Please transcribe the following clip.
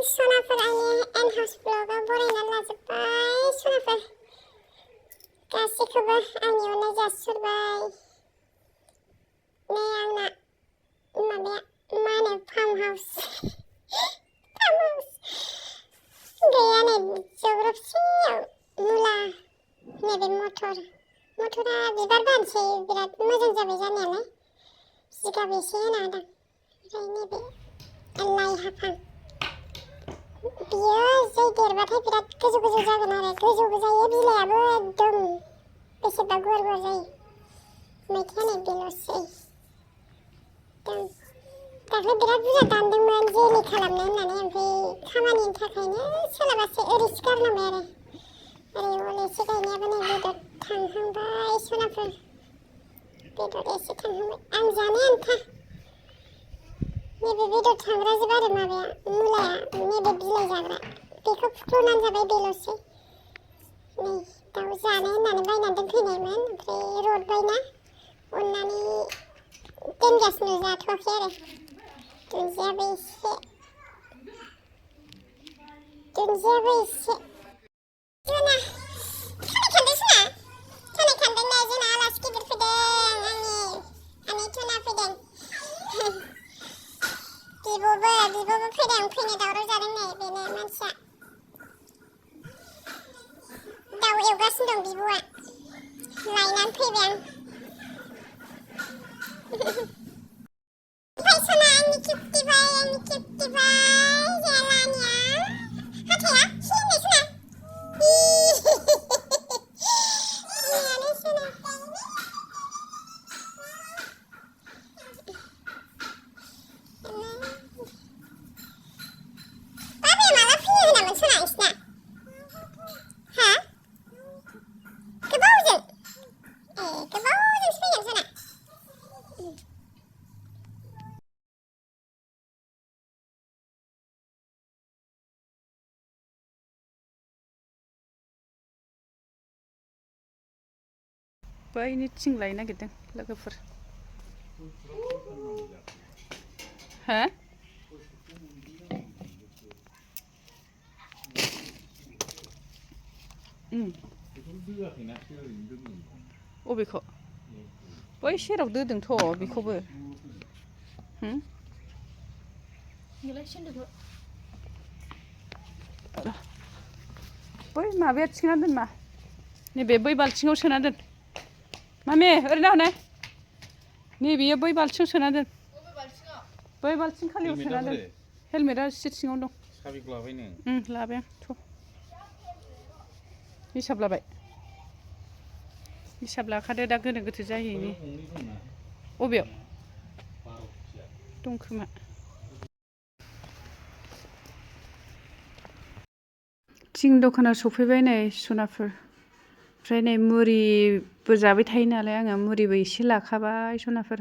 सनाफोर आंनि N house ब्लगाव बरायना लाजोब्बाय सनाफोर गासैखौबो आंनि अननाय जासिहरबाय नै आंना माबाया मा होनो फार्म हाउस गैया नै जग्रबसेयाव मुला नैबे मटरा बिबार बारनोसै बिराद मोजां जाबाय जानायालाय जिगाब एसे होना होदों ओमफ्राय नैबे लाइ हाफां बियो जै देरबाथाय बिराद गोजौ जागोन आरो गोजौबो जायो बिलाइआबो एकदम बेसेबा गुवार जायो मैथाया नै बेल'सै दाख्लै बिराद बुरजा दानदोंमोन जेलि खालामनो होननानै ओमफ्राय खामानिनि थाखायनो सोलाबासै ओरैसो गारनांबाय आरो ओरै अलेसे गायनायाबो नै बेदर थांहांबाय सनाफोर बेदर एसे थांहांबाय आं जानो आन्था नैबे बेदर थांग्रा जोब आरो माबाया मुलाया नैबे बिलाइ जाग्रा बेखौ फुख्ल'नानै जाबाय बेल'सै नै दाउ जानो होननानै बायनानै दोनफैनायमोन ओमफ्राय रदबायना अननानै दोनगासिनो जाथ'वाखै आरो दुन्दियाबो एसे जोंना खानाय खानदों नै जोंना आलासि गिदिर फैदों आनै थुना फैदों बिब'बो फैदों फैनो दावराव जादों नै बेनो मानसिया दाउ एवगासिनो दं बिब'आ लायनानै फैबाय आं ओमफ्राय सना आंनि खेबथिबाय जेलानिया हाथाया सिनाय सना सिनायानो सना बाबाया माला फैयो होनामोन सना इसिना हा गोबावजों गोबावजोंसो फैगोन सना बैनिथिं लायनो नागिरदों लोगोफोर हा अबेखौ बै सेराव दोदोंथ' बेखौबो बै माबाया थिखोना दोन मा नैबे बै बाल्थिङाव सोना दोन मामि ओरैनो हनै नैबेयो बै बाल्थिङाव सोना दोन बै बाल्थिं खालियाव सोना दोन हेलमेटआ सिट सिङाव दं साबिखौ लाबाय नों लाबाय आं थ' हिसाब लाबाय हिसाब लाखादो दा गोनो गोथो जाहैनि अबेयाव दं खोमा थिं दखानाव सफैबाय नै सनाफोर ओमफ्राय नै मुरिबो जाबाय थायो नालाय आङो मुरिबो एसे लाखाबाय सनाफोर